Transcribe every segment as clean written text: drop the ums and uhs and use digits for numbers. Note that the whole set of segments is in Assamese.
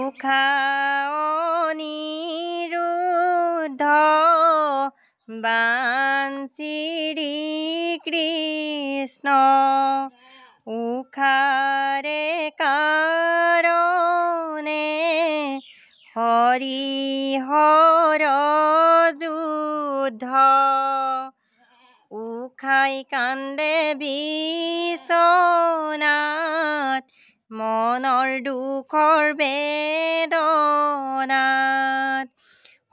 ঊষা অনিৰুদ্ধ বাণ শ্ৰী কৃষ্ণ ঊষাৰে কাৰণে হৰিহৰ যুদ্ধ। ঊষাই কান্দে বিচনাত মনৰ দুখৰ বেদনাত।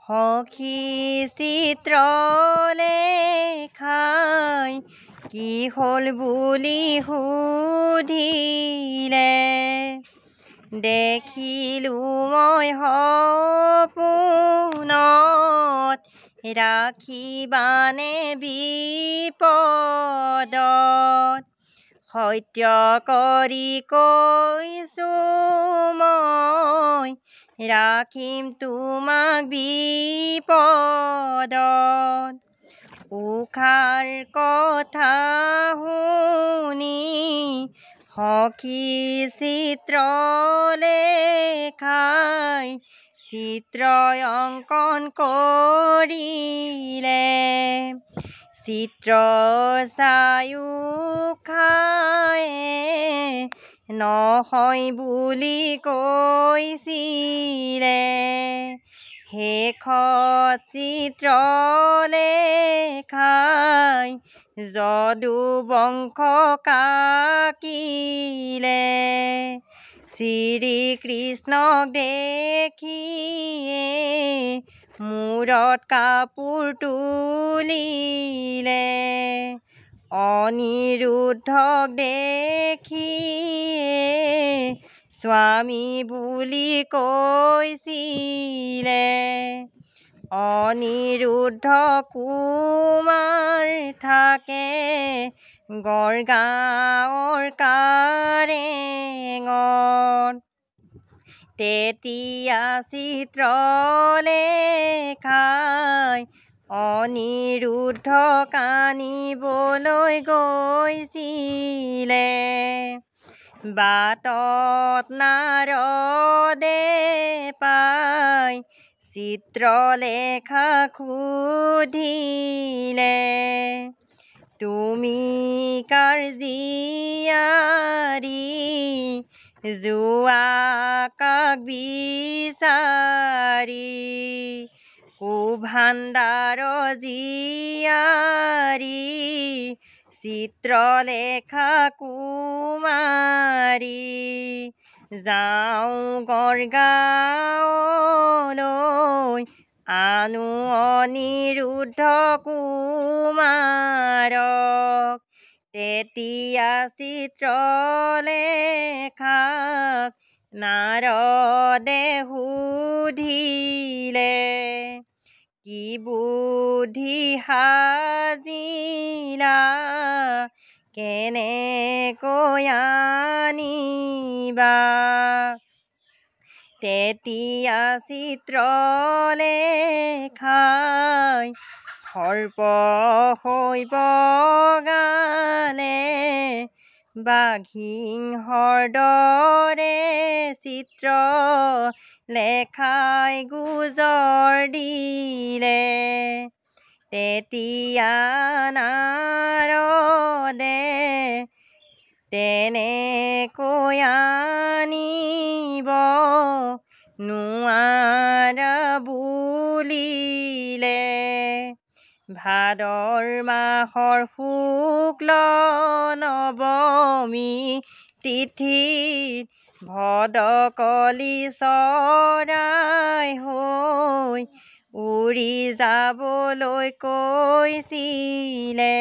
সখী চিত্ৰলেখাই কি হ'ল বুলি সুধিলে, দেখিলোঁ মই সপোনত ৰাখিবানে বিপদত। সত্য কৰি কৈছোঁ মই ৰাখিম তোমাক বিপদত। ঊষাৰ কথা শুনি সখী চিত্ৰলেখাই চিত্ৰ অংকন কৰিলে। চিত্ৰ চাই ঊষায়ে নহয় বুলি কৈছিলে। শেষত চিত্ৰলেখাই যদু বংশ কাকিলে। শ্ৰীকৃষ্ণক দেখিয়ে মূৰত কাপোৰ তুলিলে। অনিৰুদ্ধক দেখিয়ে স্বামী বুলি কৈছিলে। অনিৰুদ্ধ কুমাৰ থাকে গড়গাঁৱৰ কাৰেঙত। তেতিয়া চিত্ৰলেখাই অনিৰুদ্ধক আনিবলৈ গৈছিলে। বাটত নাৰদে পাই চিত্ৰলেখাক সুধিলে, তুমি কাৰ জীয়াৰী যোৱা কাক বিচাৰি? কুভাণ্ডাৰ জীয়াৰী চিত্ৰলেখা কুমাৰী। যাওঁ গড়গাঁৱলৈ আনো অনিৰুদ্ধ কুমাৰক। তেতিয়া চিত্ৰলেখাক নাৰদে সুধিলে, কি বুদ্ধি সাজিলা কেনেকৈ আনিবা? তেতিয়া চিত্ৰলেখাই সৰ্প হৈ বগালে, বাঘসিংহৰ দৰে চিত্ৰ লেখাই গোজৰ দিলে। তেতিয়া নাৰদে তেনেকৈ আনিব নোৱাৰা বুলিলে। ভাদৰ মাহৰ শুক্ল নৱমী তিথিত ভদকলি চৰাই হৈ উৰি যাবলৈ কৈছিলে।